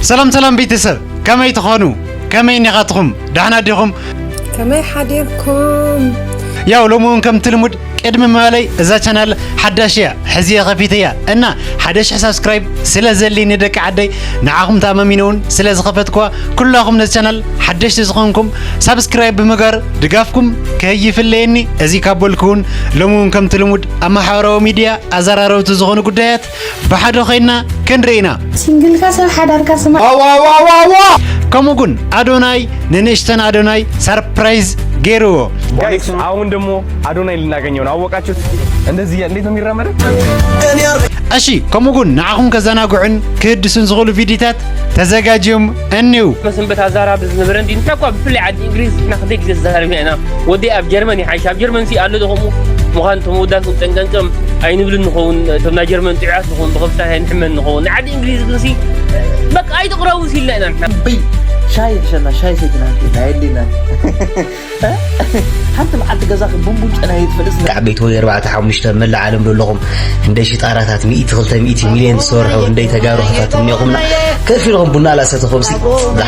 ሰላም ሰላም ቤተሰብ፣ ከመይ ትኾኑ? ከመይ እኒኻትኹም? ደሕና ዲኹም? ከመይ ሓዲርኩም? ያው ሎሚ እውን ከምቲ ልሙድ ቅድሚ ምባለይ እዛ ቻናል ሓዳሽ እያ፣ ሕዚ እየ ከፊተያ እና ሓደ ሽሕ ሳብስክራይብ ስለ ዘልኒ ደቂ ዓደይ ንዓኹም ተኣማሚነ እውን ስለ ዝኸፈትኩዋ ኩላኹም ነዚ ቻናል ሓደሽቲ ዝኾንኩም ሳብስክራይብ ብምግባር ድጋፍኩም ከይፍለየኒ። እዚ ካብ በልኩ እውን ሎሚ እውን ከምቲ ልሙድ ኣብ ማሕበራዊ ሚድያ ኣዘራረብቲ ዝኾኑ ጉዳያት ብሓደ ኮይና ክንርኢ ኢና። ሲንግልካ ሰብ ሓዳርካ ስማ። ከምኡ ግን ኣዶናይ ንንእሽተን ኣዶናይ ሰርፕራይዝ ገይርዎ። ጋይስ አሁን ደግሞ አዶናይ ልናገኘው ነው። አወቃችሁት? እንደዚህ እያለ እንዴት ነው የሚራመደው? እሺ፣ ከምኡ ግን ንዓኹም ከዘናግዑን ክህድሱን ዝኽእሉ ቪዲዮታት ተዘጋጅዮም እኒው። መሰንበት ኣዛራቢ ዝነበረ እንዲ ንሕና እኳ ብፍላይ ዓዲ እንግሊዝ ንሕና ክንደይ ግዜ ተዛራቢና ኢና። ወዲ ኣብ ጀርመን ይሓይሽ፣ ኣብ ጀርመን ሲ ኣሎ ዶ ከምኡ ምዃን እቶም ወዳት ክንጠንቀንቀም ኣይንብልን ንኸውን። እቶም ናይ ጀርመን ጥዑያት ንኸውን፣ ብኸብታት ኣይንሕመን ንኸውን። ንዓዲ እንግሊዝ ግን ሲ በቃ ኣይትቕረቡ ሲ ኢልና ኢና ንሕና። ብይ ሻይ ይሕሸና ሻይ ሰይትና እንትና የድልየና ሓንቲ መዓልቲ ገዛ ክቡንቡን ጨና ይትፈልስ ደቂ ዓበይቲ ወይ ኣርባዕተ ሓሙሽተ መላእ ዓለም ዘለኹም ክንደይ ሽጣራታት ሚእቲ ክልተ ሚእቲ ሚልዮን ዝሰርሑ ክንደይ ተጋሩ ከፋትም እኒኹምና ከፍ ኢልኹም ቡና ላሰተኹም ሲ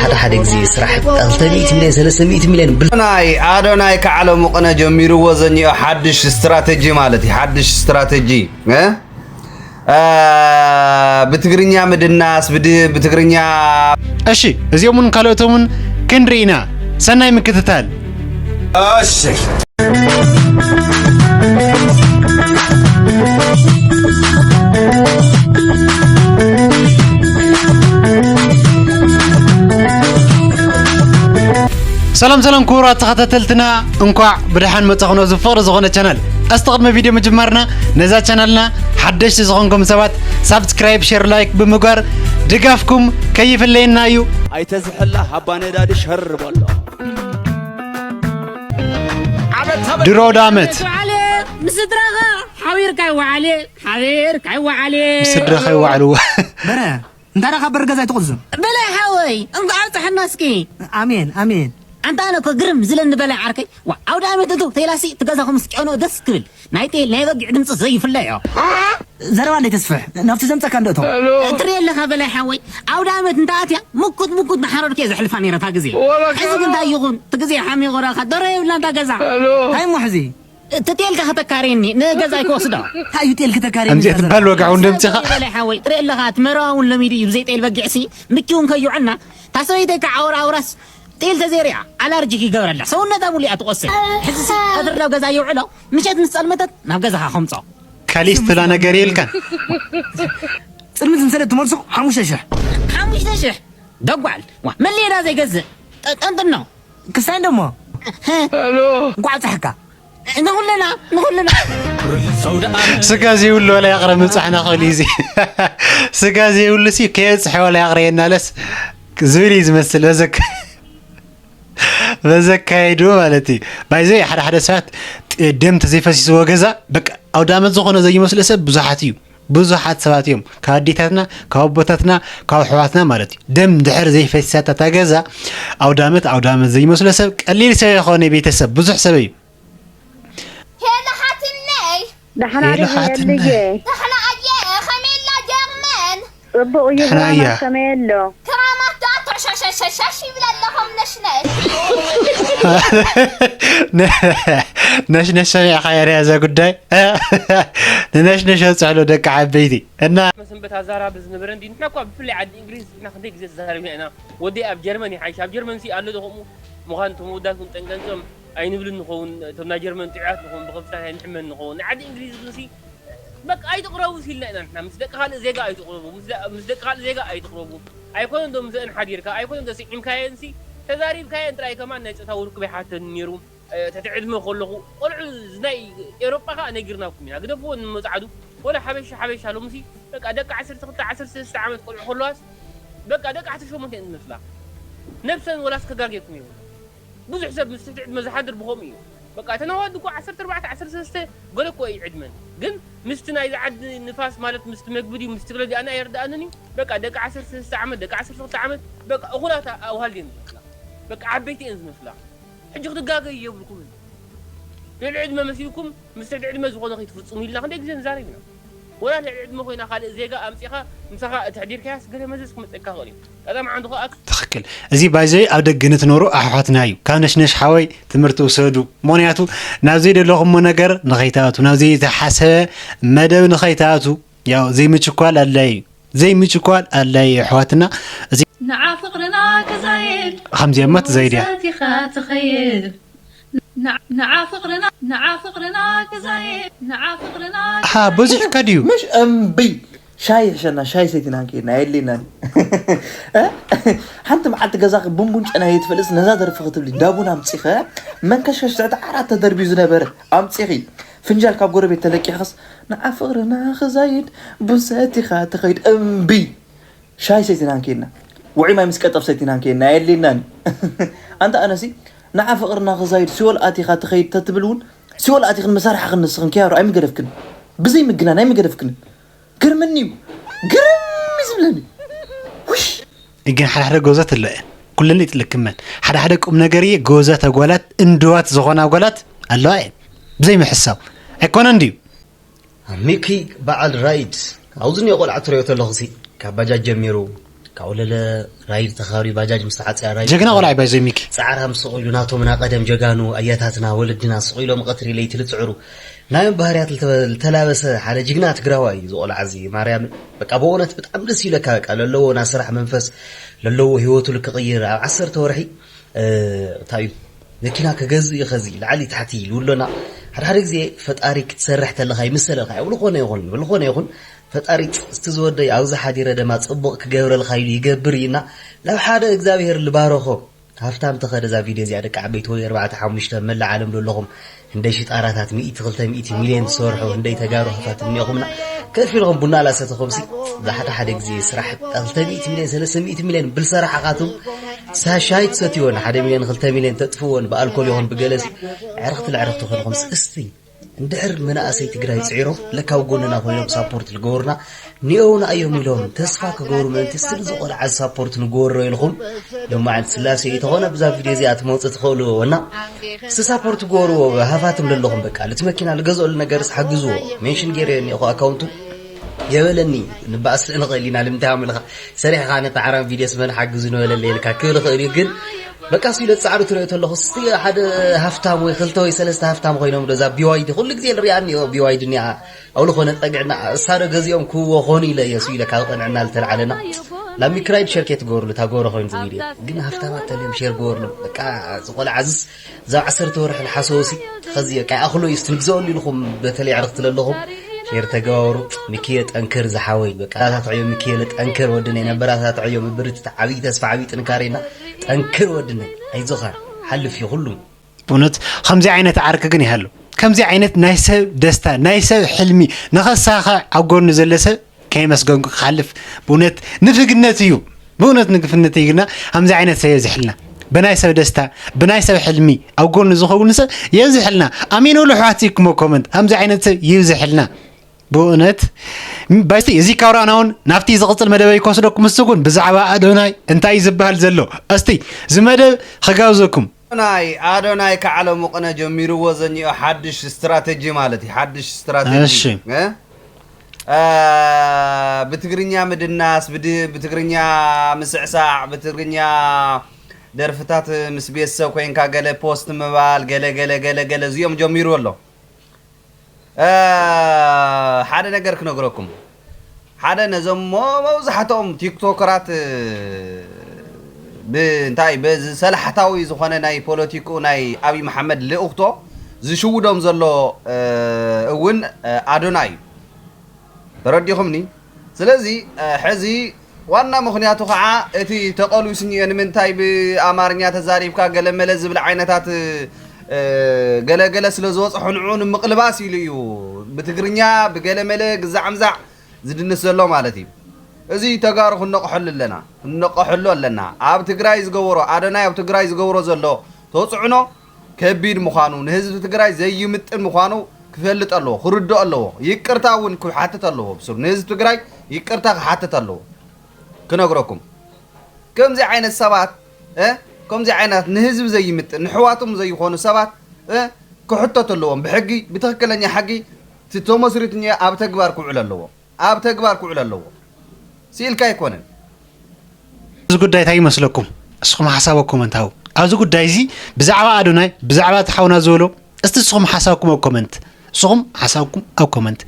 ሓደ ሓደ ግዜ ስራሕ ክልተ ሚእቲ ሚልዮን ሰለስተ ሚእቲ ሚልዮን ብል ኣዶናይ ኣዶናይ ከዓለሙ ቅነ ጀሚርዎ ዘኒኦ ሓድሽ ስትራተጂ ማለት እዩ ሓድሽ ስትራተጂ እ? እ፣ ብትግርኛ ምድናስ ብድ- ብትግርኛ እሺ፣ እዚኦምን ካልኦቶምን ክንርኢ ኢና። ሰናይ ምክትታል። እሺ ሰላም ሰላም ክቡራት ተኸታተልትና፣ እንኳዕ ብደሓን መጻኹም ኣብዚ ፍቕሪ ዝኾነ ቻናል። እስቲ ቅድሚ ቪድዮ ምጅማርና ነዛ ቻናልና ሓደሽቲ ዝኾንኩም ሰባት ሳብስክራይብ፣ ሼር፣ ላይክ ብምግባር ድጋፍኩም ከይፍለየና እዩ። ኣይተዝሕላ ሃባ ነዳዲ ሸር በሎ። ድሮ ኣውደ ዓመት ወዓለ ምስ ስድራኻ ሓቢርካ ይወዓለ ሓቢርካ ይወዓለ ስድራኻ ይወዓልዎ። በረ እንታይ ደኣ ካብ በሪ ገዛ ኣይትቕዝም በላይ ሓወይ እንኳዕ ኣብፀሐና እስኪ ኣሜን ኣሜን ኣንታ ኣነ እኮ ግርም ዝለኒ በላይ ዓርከይ ዋ ኣውደ ዓመት እቱ ተይላሲ ትገዛኹም ስጨኖ ደስ ክብል ናይ ጤል ናይ በጊዕ ድምፂ ዘይፍለዮ ዘረባ እንደ ተስፍሕ ናብቲ ዘምፀካ እንደ እቶም ትርኢ ኣለኻ በላይ ሓወይ ኣውደ ዓመት እንተ ኣትያ ምኩት ምኩት ንሓረርክ እየ ዘሕልፋ ነይረ እታ ግዜ ሕዚ ግን እንታይ ይኹን እቲ ግዜ ሓሚቑ ረኻ ደሮ የብላ እንታ ገዛ እንታይ እሞ ሕዚ እቲ ጤልካ ከተካርየኒ ንገዛይ ክወስዶ እንታይ እዩ ጤል ክተካርየኒ ከምዚ ትበሃል ወግዒ እውን ደምፂኻ በላይ ሓወይ ትርኢ ኣለኻ እቲ መረባ እውን ለሚዱ እዩ ብዘይ ጤል በጊዕሲ ምኪ እውን ከይውዕልና እታ ሰበይተይ ከዓ ኣውራ ኣውራስ ጤል ተዘይሪኣ ኣላርጂክ ይገብረላ ሰውነታ ሙሉ እያ ትቆስል ሕዚ ቀትሪ ናብ ገዛ ይውዕሎ ምሸት ምስ ጸልመተት ናብ ገዛኻ ከምጾ ካሊስትላ ነገር የልካን ፅልምት ምሰለ ትመልሶ ሓሙሽተ ሽሕ ሓሙሽተ ሽሕ ደጓል ዋ መሌዳ ዘይገዝእ ጠንጥኖ ክስታይ እንደሞ እንኳዕ ኣብፀሐካ ንኹልና ንኹልና ስጋ ዘይብሉ ወላ ያቕረ ምብፃሕና ክብል እዩ እዚ ስጋ ዘይብሉ ሲ ከየብፅሐ ወላ ያቕረ የናለስ ዝብል እዩ ዝመስል በዘካ በዘካየዱ ማለት እዩ ባይዘ ሓደ ሓደ ሰባት ደም ተዘይፈሲስዎ ገዛ በቃ ኣውዳመት ዝኾነ ዘይመስሎ ሰብ ብዙሓት እዩ ብዙሓት ሰባት እዮም ካብ ኣዴታትና ካብ ኣቦታትና ካብ ኣሕዋትና ማለት እዩ ደም ድሕር ዘይፈሲሳታ እታ ገዛ ኣውዳመት ኣውዳመት ዘይመስሎ ሰብ ቀሊል ሰብ የኾነ ቤተሰብ ብዙሕ ሰብ እዩ ሄሎ ሓትነይ ደሓና ሄሎ ዲኺ ሓትነይ። የልየ ደሕና እየ ከመይ ኣላ ጀርመን ጽቡቕ እዩ ደሕና ሰላም እያ። ከመይ ኣሎ ክራማት ዶ ኣትረሻሻሻሽ ይብለለኹም ነሽነሽ ነሽነሽ ሰሚዕኻ የርያ እዛ ጉዳይ ንነሽነሽ ኣውፅዕሎ ደቂ ዓበይቲ እና መሰንበት ኣዛራቢ ዝነበረ እንዲ ንሕና እኳ ብፍላይ ዓዲ እንግሊዝ ንሕና ክንደይ ግዜ ተዛረብና ኢና ወደይ ኣብ ጀርመን ይሓይሽ ኣብ ጀርመን ሲ ኣሎ ዶ ከምኡ ምዃን እቶም ወዳት ክንጠንቀንቀም ኣይንብልን ንኸውን እቶም ናይ ጀርመን ጥዑያት ንኸውን ብኸብታት ኣይንሕመን ንኸውን ንዓዲ እንግሊዝ ግን ሲ በቃ ኣይትቕረቡ ሲ ኢልና ኢና ንሕና ምስ ደቂ ካልእ ዜጋ ኣይትቕረቡ ምስ ደ- ምስ ደቂ ካልእ ዜጋ ኣይትቕረቡ ኣይኮነን ዶ ምስአን ሓዲርካ ኣይኮነን ዶ ስዒምካየን ሲ ተዛሪብካየን ጥራይ ከማን ናይ ፆታዊ ርክብ ኣይሓተን ነይሩ ትሕቲ ዕድመ ከለኹ ቆልዑ ናይ ኤሮጳ ከዓ ነጊርናኩም ኢና ግደፍዎ ንመፅዓዱ ወላ ሓበሻ ሓበሻ ሎምሲ በቃ ደቂ ዓሰርተ ክልተ ዓሰርተ ሰለስተ ዓመት ቆልዑ ከለዋስ በቃ ደቂ ዓሰርተ ሸሞንተ እየን ዝመስላ ነብሰን ወላስ ከጋጌኩም ይብሉ ብዙሕ ሰብ ምስ ትሕቲ ዕድመ ዝሓድር ብኸምኡ እዩ በቃ እተን ኣዋልድ እኮ ዓሰርተ ኣርባዕተ ዓሰርተ ሰለስተ ገለ እኮ እዩ ዕድመን ግን ምስቲ ናይዚ ዓዲ ንፋስ ማለት ምስቲ መግቢ ድዩ ምስቲ ገለ ድዩ ኣነ ኣየርድኣንን እዩ በቃ ደቂ ዓሰርተ ሰለስተ ዓመት ደቂ ዓሰርተ ክልተ ዓመት በቃ እኹላት ኣዋልድ እየን ዝመስላ በቃ ዓበይቲ እየን ዝመስላ ሕጂ ክትጋገዩ የብልኩምን ልዕሊ ዕድመ መሲልኩም ምስ ትሕቲ ዕድመ ዝኾነ ከይትፍፅሙ ኢልና ክንደይ ግዜ ንዛረብ ኢና ወላ ልዕሊ ዕድመ ኮይና ካልእ ዜጋ ኣምጺኻ ምሳኻ እቲ ሕዲርካያስ ገለ መዘዝ ክመጸካ ይኽእል እዩ። ቀዳም ዓንዱ ከኣ ትኽክል። እዚ ባይዘይ ኣብ ደገ ንትነብሩ ኣሕዋትና እዩ። ካብ ነሽነሽ ሓወይ ትምህርቲ ውሰዱ። ምኽንያቱ ናብ ዘይደለኹሞ ነገር ንኸይትኣቱ፣ ናብ ዘይተሓሰበ መደብ ንኸይትኣቱ ያው ዘይምችኳል ኣድላይ እዩ። ዘይምችኳል ኣድላይ እዩ ኣሕዋትና። እዚ ንዓ ፍቕርና ክዛይድ ከምዚኣማ ትዛይድ እያ። ብሰቲኻ ትኸይድ ንዓ ፍቕርና ንዓ ፍቕርና ክዛይድ ንዓ ፍቕርና ሃ በዚሕካ ድዩ? ምሽ እምቢ ሻይ ይሕሸና ሻይ ሰይትና ንከይድና የድልየናን እ? ሓንቲ መዓልቲ ገዛኺ ቡንቡን ጨና የትፈልስ ነዛ ደርፊ ክትብሊ ዳቡን ኣምፂኸ መንከሽከሽ ትሕቲ ዓራት ተደርቢዩ ዝነበረ ኣምፂኺ ፍንጃል ካብ ጎረቤት ተለቂኽስ ንዓ ፍቕርና ክዛይድ ቡን ሰቲኻ ትኸይድ እምቢ ሻይ ሰይትና ንከይድና ውዑይ ማይ ምስ ቀጠፍ ሰቲና ንከይድና የድልየናን ኣንታ ኣነሲ ንዓ ፍቕርና ክዛይድ ሲኦል ኣቲኻ ትኸይድ ተትብል እውን ሲኦል ኣቲኽን መሳርሕኽን ንስኽን ኪያሩ ኣይምገደፍክን ብዘይ ምግናን ኣይምገደፍክን ግርምኒ እዩ ግርም እዩ ዝብለኒ ውሽ ግን ሓደ ሓደ ጎዛት ኣሎ እየን ኩለን ይጥልክመን ሓደ ሓደ ቁም ነገር እየ ጎዛት ኣጓላት እንድዋት ዝኾነ ኣጓላት ኣለዋ እየን ብዘይ ምሕሳብ ኣይኮነን ድዩ ሚኪ በዓል ራይድ ኣብዚ እኒኦ ቆልዓ ትሪኦ ተለኹሲ ካብ ባጃጅ ጀሚሩ ካብ ወለለ ራይድ ተኻሪ ባጃጅ ምስ ተዓፅያ ራይድ ጀግና ቆልዓ ባይዘ ሚኪ ፃዕራም ስቕ ኢሉ ናቶም ና ቀደም ጀጋኑ ኣያታትና ወለድና ስቕ ኢሎም ቀትሪ ለይቲ ልፅዕሩ ናዮም ባህርያት ልተ- ልተላበሰ ሓደ ጅግና ትግራዋይ እዩ እዚ ቆልዓ እዚ ማርያምን በቃ ብእውነት ብጣዕሚ ደስ ይብለካ በቃ ለለዎ ናይ ስራሕ መንፈስ ለለዎ ህይወቱ ልክቕይር ኣብ ዓሰርተ ወርሒ እንታይ እዩ መኪና ክገዝእ እዩ ከዚ ላዕሊ ታሕቲ ይብሎና ሓደ ሓደ ግዜ ፈጣሪ ክትሰርሕ ተለካ ይምሰለልካ ኣብ ዝኾነ ይኹን ብዝኾነ ይኹን ፈጣሪ እቲ ዝወደይ ኣብዚ ሓዲረ ደማ ፅቡቕ ክገብረልካ ኢሉ ይገብር እዩ እና ናብ ሓደ እግዚኣብሄር ልባረኾ ሃፍታም ተኸደ እዛ ቪድዮ እዚኣ ደቂ ዓበይቲ ወይ ኣርባዕተ ሓሙሽተ መላእ ዓለም ዘለኹም ህንደይ ሽጣራታት ሚእቲ ክልተ ሚእቲ ሚልዮን ዝሰርሑ ህንደይ ተጋሩ ሃፋትም እኒኦኹምና ከፍ ኢልኹም ቡና ላሰተኹምሲ እዛ ሓደ ሓደ ግዜ ስራሕ ክልተ ሚእቲ ሚልዮን ሰለስተ ሚእቲ ሚልዮን ብልሰራሕኻትም ሳሻይ ትሰትይወን ሓደ ሚልዮን ክልተ ሚልዮን ተጥፍወን ብኣልኮል ይኹን ብገለሲ ዕርኽቲ ልዕርኽቲ ኮይንኹምሲ እስቲ እንድሕር መናእሰይ ትግራይ ፅዒሮም ለካብ ጎንና ኮይኖም ሳፖርት ልገብሩና ኒኦውና እዮም ኢሎም ተስፋ ክገብሩ ምእንቲ ስል ዝቆልዓ ሳፖርት ንግበሮ ኢልኩም ሎማዓንቲ ስላሴ እዩ ተኾነ ብዛ ቪድዮ እዚኣ ትመፁ ትኽእሉ እና እስቲ ሳፖርት ግበርዎ ሃፋትም ለለኹም በቃ ልቲ መኪና ልገዝኦሉ ነገርስ ሓግዝዎ ሜንሽን ገይረ እኒኹ ኣካውንቱ የበለኒ ንባእስ ንኽእል ኢና ልምንታይ ኣምልኻ ሰሪሕኻ ነቲ ዓራም ቪድዮ ስመን ሓግዙ ነበለለ ኢልካ ክብል ይኽእል እዩ ግን በቃ ስኢለ ፃዕሪ ትሪኦ ተለኹ እስቲ ሓደ ሃፍታም ወይ ክልተ ወይ ሰለስተ ሃፍታም ኮይኖም ዶ እዛ ቢዋይዲ ኩሉ ግዜ ንሪኣ እኒኦ ቢዋይዲ እኒኣ ኣብ ዝኾነ ፀግዕና እሳ ዶ ገዚኦም ክህብዎ ኾኑ ኢለ እየ ስኢለ ካብ ቅንዕና ዝተልዓለና ላሚክራይድ ሸርኬ ትገብርሉ እታ ጎረ ኮይኑ ዝቪድዮ ግን ሃፍታማት ተልዮም ሼር ግበርሉ በቃ ዝቆልዓ ዝስ እዛ ዓሰርተ ወርሒ ልሓሰቦ ሲ ኸዚ በቃ ይኣኽሎ እዩ ስትንግዘወሉ ኢልኹም በተለይ ዕርኽቲ ለለኹም ሼር ተገባበሩ ሚኪየ ጠንክር ዝሓወይ በቃ ኣበረታትዕዮ ሚኪየ ጠንክር ወድነይ ነበረታትዕዮ ምብርትታዕ ዓብዪ ተስፋ ዓብዪ ጥንካሬ እና ጠንክር ወድነይ ኣይዞኻ ሓልፍ እዩ ኩሉም ብእውነት ከምዚ ዓይነት ዓርኪ ግን ይሃሉ ከምዚ ዓይነት ናይ ሰብ ደስታ ናይ ሰብ ሕልሚ ንኸሳኻ ኣብ ጎኑ ዘሎ ሰብ ከየመስገንኩ ክሓልፍ ብእውነት ንፍግነት እዩ ብእውነት ንግፍነት እዩ ግና ከምዚ ዓይነት ሰብ የብዝሕልና ብናይ ሰብ ደስታ ብናይ ሰብ ሕልሚ ኣብ ጎኑ ዝኸውን ሰብ የብዝሕልና ኣሜን ወሉ ኣሕዋት ይኩሞ ኮመንት ከምዚ ዓይነት ሰብ ይብዝሕልና ብእውነት ባይስቲ እዚ ካብ ረኣና እውን ናብቲ ዝቕፅል መደበይ ክወስደኩም እሱ እውን ብዛዕባ ኣዶናይ እንታይ እዩ ዝበሃል ዘሎ እስቲ እዚ መደብ ክጋብዘኩም ኣዶናይ ኣዶናይ ከዓለ ሙቕነ ጀሚርዎ ዘኒኦ ሓድሽ ስትራተጂ ማለት እዩ ሓድሽ ስትራተጂ እሺ እ? አ፣ ብትግርኛ ምድናስ ብድ- ብትግርኛ ምስዕሳዕ ብትግርኛ ደርፍታት ምስ ቤተሰብ ኮይንካ ገለ ፖስት ምባል ገለ ገለ ገለ ገለ እዚኦም ጀሚሩ ኣሎ እ፣ ሓደ ነገር ክነግረኩም ሓደ ነዞም ሞ- መብዛሕትኦም ቲክቶከራት እ፣ ብእንታይ በዚ ሰላሕታዊ ዝኾነ ናይ ፖለቲኩ ናይ ኣብይ መሓመድ ልእኽቶ ዝሽውዶም ዘሎ እ፣ እውን እ፣ ኣዶና እዩ ተረዲኹምኒ ስለዚ እ፣ ሕዚ ዋና ምኽንያቱ ከዓ እቲ ተቐልዊስ እኒኦ ንምንታይ ብኣማርኛ ተዛሪብካ ገለመለ ዝብል ዓይነታት እ፣ ገለገለ ስለ ዝበፅሖ ንዑ ንምቕልባስ ኢሉ እዩ ብትግርኛ ብገለመለ ግዛዕምዛዕ ዝድንስ ዘሎ ማለት እዩ። እዚ ተጋሩ ክንነቕሐሉ ኣለና፣ ክንነቕሐሉ ኣለና። ኣብ ትግራይ ዝገበሮ ኣደናይ ኣብ ትግራይ ዝገብሮ ዘሎ ተፅዕኖ ከቢድ ምዃኑ ንህዝቢ ትግራይ ዘይምጥን ምዃኑ ክፈልጥ ኣለዎ፣ ክርድኦ ኣለዎ። ይቅርታ እውን ክሓትት ኣለዎ ብሱር ንህዝቢ ትግራይ ይቅርታ ክሓትት ኣለዎ። ክነግረኩም ከምዚ ዓይነት ሰባት እ ከምዚ ዓይነት ንህዝቢ ዘይምጥን ንሕዋቶም ዘይኾኑ ሰባት እ ክሕተቱ ኣለዎም ብሕጊ ብትክክለኛ ሕጊ እቲ እቲ ተመስሪቱ እኒአ ኣብ ተግባር ክውዕል ኣለዎ። ኣብ ተግባር ክውዕል ኣለዎ። ስኢልካ ኣይኮነን። እዚ ጉዳይ እንታይ ይመስለኩም? እስኹም ሓሳበኩም እንታው ኣብዚ ጉዳይ እዚ ብዛዕባ ኣዶናይ ብዛዕባ እቲ ሓውና ዝበሎ እስቲ እስኹም ሓሳብኩም ኣብ ኮመንት እስኹም ሓሳብኩም ኣብ ኮመንት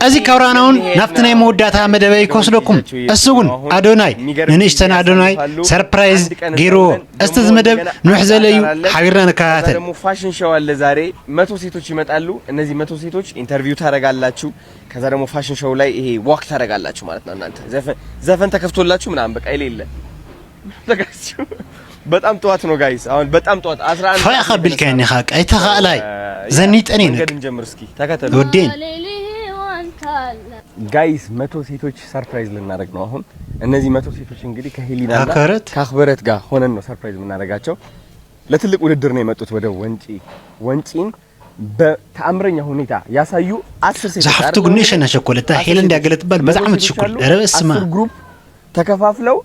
እዚ ካብራና እውን ናብቲ ናይ መወዳእታ መደበይ ክወስደኩም እሱ እውን ኣዶናይ ንንእሽተን ኣዶናይ ሰርፕራይዝ ገይርዎ እስቲ እዚ መደብ ንውሕ ዘለ እዩ ሓቢርና ንከታተል ፋሽን ሾው አለ ዛሬ መቶ ሴቶች ይመጣሉ እነዚህ መቶ ሴቶች ኢንተርቪው ታደርጋላችሁ ከዛ ደግሞ ፋሽን ሾው ላይ ይሄ ዋክ ታደርጋላችሁ ማለት ነው እናንተ ዘፈን ተከፍቶላችሁ ምናምን በቃ የሌለ በጣም ጠዋት ነው ጋይስ አሁን በጣም ጠዋት አስራ አንድ ፈያ ከቢልካ ኒኻ ቀይተኻ እላይ ዘኒጠኒ መንገድ እንጀምር እስኪ ተከተሉ ወዴን ጋይስ መቶ ሴቶች ሰርፕራይዝ ልናደርግ ነው አሁን እነዚህ መቶ ሴቶች እንግዲህ ከሄሊና አክብረት ከአክብረት ጋር ሆነን ነው ሰርፕራይዝ የምናደርጋቸው ለትልቅ ውድድር ነው የመጡት ወደ ወንጪ ወንጪን በተአምረኛ ሁኔታ ያሳዩ አስር ሴቶች ዝሓፍቱ ግን ሸና ሸኮለታ ሄለ እንዲያገለጥባል በጣም ትሽኩል ረበስማ ግሩፕ ተከፋፍለው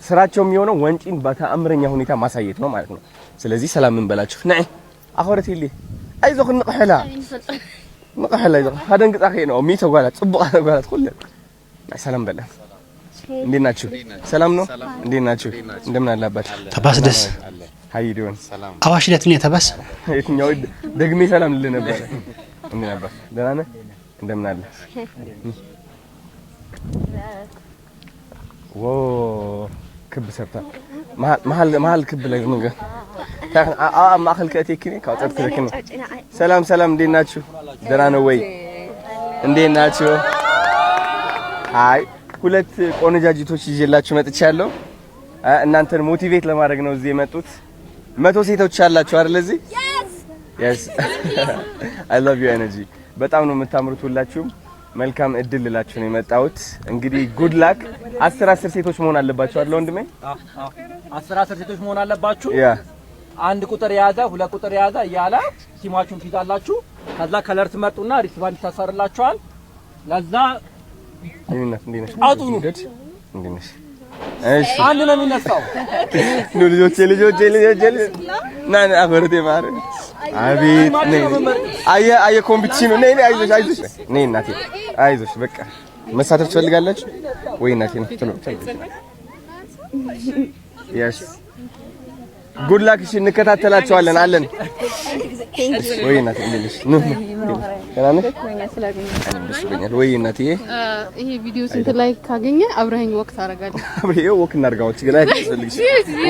ስራቸው የሚሆነው ወንጪን በተአምረኛ ሁኔታ ማሳየት ነው ማለት ነው። ስለዚህ ሰላም ምን በላችሁ ነ አኸረት ይሊ አይዞክ ንቅሕላ ንቅሕላ ይዞ ሀደንግጣ ከ ነው ሚተ ጓላት ጽቡቅ ጓላት ኩለን ናይ ሰላም በላ እንዴት ናችሁ? ሰላም ነው። እንዴት ናችሁ? እንደምን አላባችሁ? ተባስ ደስ ሀይ ዲሆን አዋሽ ለት ምን ተባስ የትኛው ደግሜ ሰላም ልል ነበረ። እንዴት ነበር? ደህና ነህ? እንደምን አለ? ዎ ክብ ሰርታ መሀል ክብ ላይ ምን ጋር ማእከል ከእቴክኒ ካውጠት ክልክኒ ሰላም ሰላም፣ እንዴት ናችሁ? ደህና ነው ወይ? እንዴት ናችሁ? አይ ሁለት ቆነጃጅቶች ይዤላችሁ መጥቻለሁ። እናንተን ሞቲቬት ለማድረግ ነው እዚህ የመጡት። መቶ ሴቶች አላችሁ አይደል እዚህ? Yes. I love you energy. በጣም ነው የምታምሩት ሁላችሁም። መልካም እድል ልላችሁ ነው የመጣሁት። እንግዲህ good luck። አስር አስር ሴቶች መሆን አለባችሁ አይደል ወንድሜ? አስር አስር ሴቶች መሆን አለባችሁ። ያ አንድ ቁጥር የያዘ ሁለት ቁጥር የያዘ እያለ ቲማችሁን ትይዛላችሁ። ከዛ ከለር ትመርጡና ሪስባንድ ይታሰርላችኋል። ለዛ ይህነት እንዴት ነሽ? አውጡ። እንዴት ነሽ? እሺ አንድ ነው የሚነሳው። ኑ ልጆቼ ልጆቼ ልጆቼ ና ና አፈርቴ ማር አቤት ነይ አየ አየ ኮምፒቲሽኑ ነይ ነይ አይዞሽ አይዞሽ ነይ እናቴ አይዞሽ በቃ መሳተፍ ትፈልጋላችሁ ወይ እናቴ ነው ቶሎ ቶሎ yes good luck እሺ እንከታተላችኋለን አለን ወይ እናቴ እንዴት ነሽ ኑ ደህና ነሽ ደስ ብሎኛል ወይ እናቴ ይሄ ቪዲዮ ስንት ላይክ ካገኘ አብረኸኝ ወክ ታደርጋለህ። አብሬ ወክ እናድርጋው ችግር ላይ ያስፈልግሽ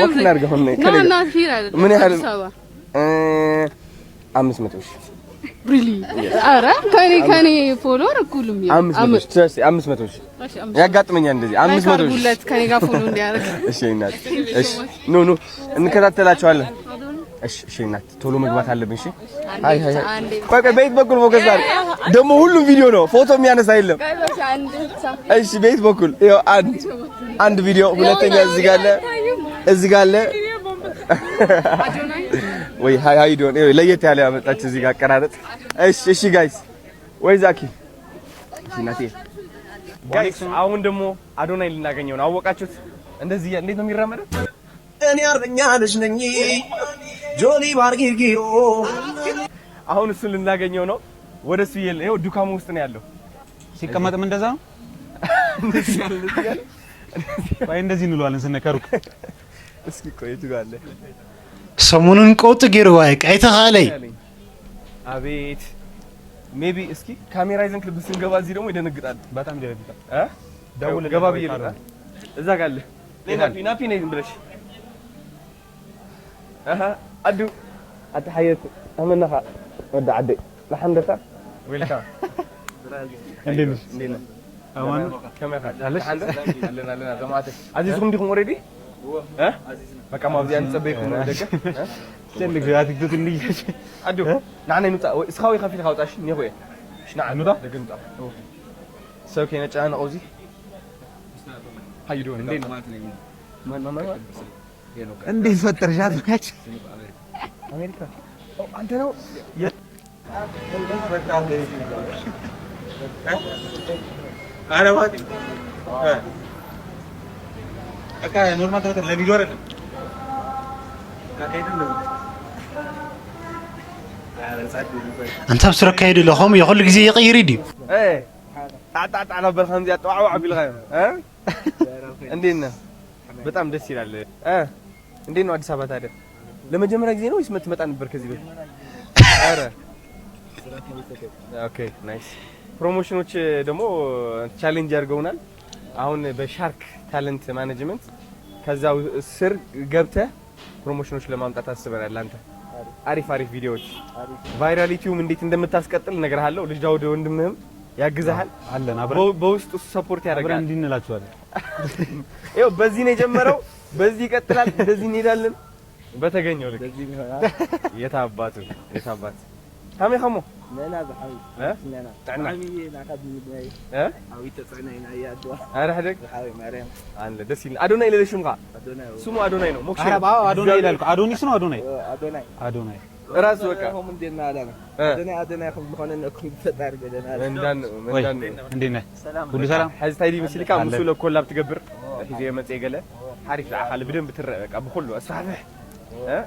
ወክ እናድርጋው ነው ከኔ ና ና ሂድ አይደለም ምን ያህል አዲስ አበባ አምስት መቶ ሺህ ሪሊ ኧረ ከኔ ከኔ ፎሎወር እኩልም አምስት መቶ ሺህ just አምስት መቶ ሺህ ያጋጥመኛል እንደዚህ አምስት መቶ ሺህ ሁለት ከኔ ጋር ፎሎ እንዲያደርግ እሺ እናት እሺ ኑ ኑ እንከታተላችኋለን እሺ እሺ እናት ቶሎ መግባት አለብን እሺ አይ አይ አይ ቆይ ቆይ በየት በኩል ፎከስ አለ ደግሞ ሁሉም ቪዲዮ ነው ፎቶ የሚያነሳ የለም እሺ በየት በኩል ይኸው አንድ አንድ ቪዲዮ ሁለተኛ እዚህ ጋር አለ እዚህ ጋር አለ ወይ ሃይ ሃይ ዶን ይኸው ለየት ያለ ያመጣች እዚህ ጋር አቀራረጽ እሺ እሺ ጋይስ ወይ ዛኪ እሺ እናቴ ጋይስ አሁን ደግሞ አዶናይ ልናገኘው ነው አወቃችሁት እንደዚህ እንዴት ነው የሚራመደው እኔ አርበኛ ልጅ ነኝ ጆኒ ባርጊጊዮ አሁን እሱን ልናገኘው ነው ወደ እሱ ይሄ ይኸው ዱካሙ ውስጥ ነው ያለው ሲቀመጥም እንደዛ ነው። ወይ እንደዚህ እንለዋለን ስንከሩክ እስኪ ቆይ የቱ ጋር አለ ሰሞኑን ቀውጥ ገይርዋ ቀይተኻለይ አቤት ሜቢ እስኪ ካሜራ ይዘን ክልብ ስንገባ እዚህ ደግሞ ይደነግጣል በጣም ይደነግጣል። እ ደውል ገባ ብዬ ልውጣ እዛ ጋር አለ ናፒ ናፒ ነይ ዝም ብለሽ ኣዱ ኣቲ ሓየት ኣመናኻ ወዲ ዓደይ ንሓንደታ ዌልካም እንዴት ነሽ? እንዴት ነህ? አማን ከመይ ኣለሽ? ኣለና ኣለና ዘማዕተ ኣዚዝኩም ዲኹም ኦሬዲ በቃ ማብዚኣ ንፀበይኩም ደቀ ትልቅ ዛትግት እንዲሽ ኣዱ ንዓና ይምፃእ እስኻ ወይ ከፊልካ ውፃሽ ኒኹ እየ ንዓ ንውጣ? ደገ ንውፃ ሰብ ከይነጨናነቕ እዚ How you doing? እንዴት ነው? ማን ማን ማን እንዴት ፈጠርሻት ነች? አሜሪካ አንተ ነው ኖርማል ተፈጠር ለቪዲዮ አይደለም። ኣንታ ኣብ ስረካ ይድለ ከምኡ የኹሉ ግዜ ይቕይር ድዩ? ጣዕጣዕጣዕ ነበር ከምዚኣ ጠዋዕዋዕ ቢልካ እንዴት ነህ? በጣም ደስ ይላል። እንዴት ነው አዲስ አበባ ታዲያ? ለመጀመሪያ ጊዜ ነው ወይስ መት መጣ ነበር ከዚህ በፊት? ኧረ okay nice። ፕሮሞሽኖች ደግሞ ቻሌንጅ አድርገውናል። አሁን በሻርክ ታለንት ማኔጅመንት ከዛው ስር ገብተህ ፕሮሞሽኖች ለማምጣት አስበናል። አንተ አሪፍ አሪፍ ቪዲዮዎች ቫይራሊቲውም እንዴት እንደምታስቀጥል እነግርሃለሁ። ልጅ አውደ ወንድምህም ያግዝሃል። አለን አብረን በውስጥ እሱ ሰፖርት አብረን ያደርጋል። እንዲህ እንላችኋለን። ይኸው በዚህ ነው የጀመረው፣ በዚህ ይቀጥላል፣ እንደዚህ እንሄዳለን። በተገኘው ልክ በዚህ ይሆናል። የታባቱ የታባት ታሜ ከሞ ነና ዝሓዊ እ? ነና ጥዕና። ዓብዪ ናካ ብዝብናይ እ? ዓብዪ ተፅዕና ኢና እያ ኣድዋ ኧረ ሕደግ ዝሓዊ ማርያም አንለ ደስ ይል። አዶናይ ለለሽም ካ ኣዶናይ ስሙ አዶናይ ነው። ሞክሽ ኧረ ነው። ባባ አዶናይ ይላል እኮ። አዶኒስ ነው አዶናይ ኣዶናይ አዶናይ ራሱ በቃ ሆም እንዴና ኣዳና እ። ኣዶናይ ኣዶናይ ከም ዝኾነ ነኩም ፈጣሪ ገደና መንዳን ወይ መንዳን እንዴት ነህ? ሐዚ ታይዲ ምስልካ አለ። ምስ ለኮላብ ትገብር ሒዘ መጽ ገለ ሓሪፍ ዝዓኻል ብደንብ ትረአ በቃ ብኩሉ ኣስፋሕፍሕ እ?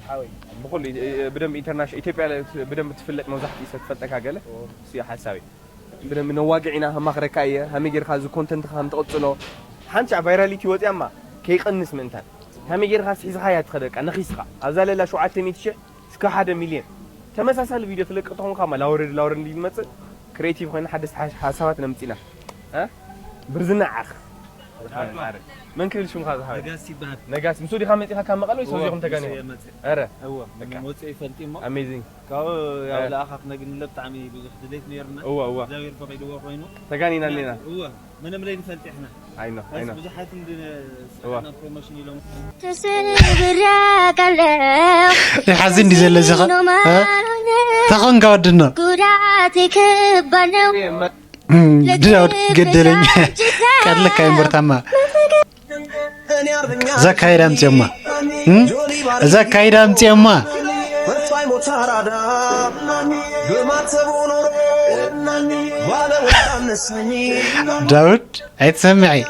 ሓወይ ብኩሉ እ፣ ብደንብ ኢንተርናሽናል ኢትዮጵያ ለ- ብደንብ ትፍለጥ መብዛሕትኡ ሰብ ትፈልጠካ ገለ እሱ እዩ ሓሳቢ ብደንብ ነዋግዕ ኢና ከማኽረካ እየ ሃመይ ጌርካ እዚ ኮንተንትካ ከም ትቕጽሎ ሓንሻዕ ቫይራሊቲ ወፅያማ ከይቐንስ ምእንታን ሃመይ ጌርካ ስሒዝካ እያ ትኸደ በቃ ነኺስካ ኣብዛ ለላ ሸውዓተ ሚእቲ ሽሕ እስከ ሓደ ሚልዮን ተመሳሳሊ ቪድዮ ትለቅቕ ተኾንካ ማ ላውረድ ላውረድ እንዲ ዝመፅእ ክሬቲቭ ኮይና ሓደስቲ ሓ- ሓሳባት ነምፂና እ? ብርዝና ዓኽ መን ክብል ሽምካ ዝሓወይ ነጋስ ይበሃል። ነጋስ ምስ ወዲኻ መፂኻ ካብ መቐለ ወይ ሰውዚኹም ተጋኒኹም መፅእ ኧረ እወ መፅእ ይፈልጥ እሞ ኣሜዚንግ ካብኡ ያው እ። ለኣኻ ክነግንለ ብጣዕሚ ብዙሕ ድሌት ነይርና እዋ እዋ እግዚኣብሔር ፈቒድዎ ኮይኑ ተጋኒና ኣለና እወ ምንም ለይ ንፈልጥ ኢሕና ኣይኖ በስ ኣይኖ ብዙሓት እንድ እዋ ፕሮሞሽን ኢሎም ተሰብርያካለሁ ይሓዚ እንዲ ዘለዚ ኸ እ? ተኸንካ ወድና ጉዳት ይክባድ ነው ድራውድ ገደለኝ ቀድልካ ይንበርታማ እዛ ካይዳ ኣምፅኦማ እዛ ካይዳ ኣምፅኦማ ዳውድ ኣይትሰምዒ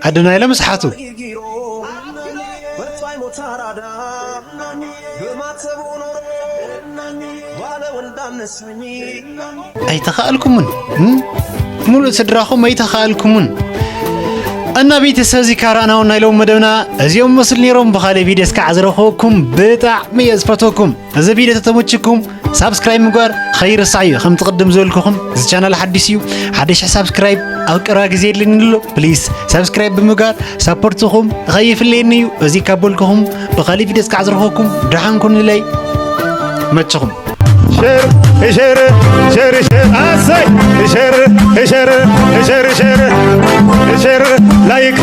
ኣድና ኢሎም ስሓቱ ኣይተኻእልኩምን ሙሉእ ስድራኹም ኣይተኻእልኩምን እና ቤተሰብ እዚ ካራእናው ናይ ሎም መደብና እዚኦም መስል ነይሮም ብኻልእ ቪድዮ እስካዕ ዝረኸበኩም ብጣዕሚ እየ ዝፈተኩም እዚ ቪድዮ ተተመችኩም ሳብስክራይብ ምግባር ኸይርሳዕ እዩ ከምቲ ቅድም ዝበልኩኹም እዚ ቻናል ሓዲሽ እዩ ሓደ ሽሕ ሳብስክራይብ ኣብ ቀረባ ግዜ የድልኒ ኣሎ ፕሊስ ሳብስክራይብ ብምግባር ሳፖርትኹም ኸይፍለየኒ እዩ እዚ ካብ በልኩኹም ብኻሊእ ቪድዮ እስካዕ ዝረኸብኩም ደሓን ኩኑለይ መችኹም ሸር ሸር ሸር ሸር ኣሰይ ሸር ሸር ሸር ሸር ሸር ላይክ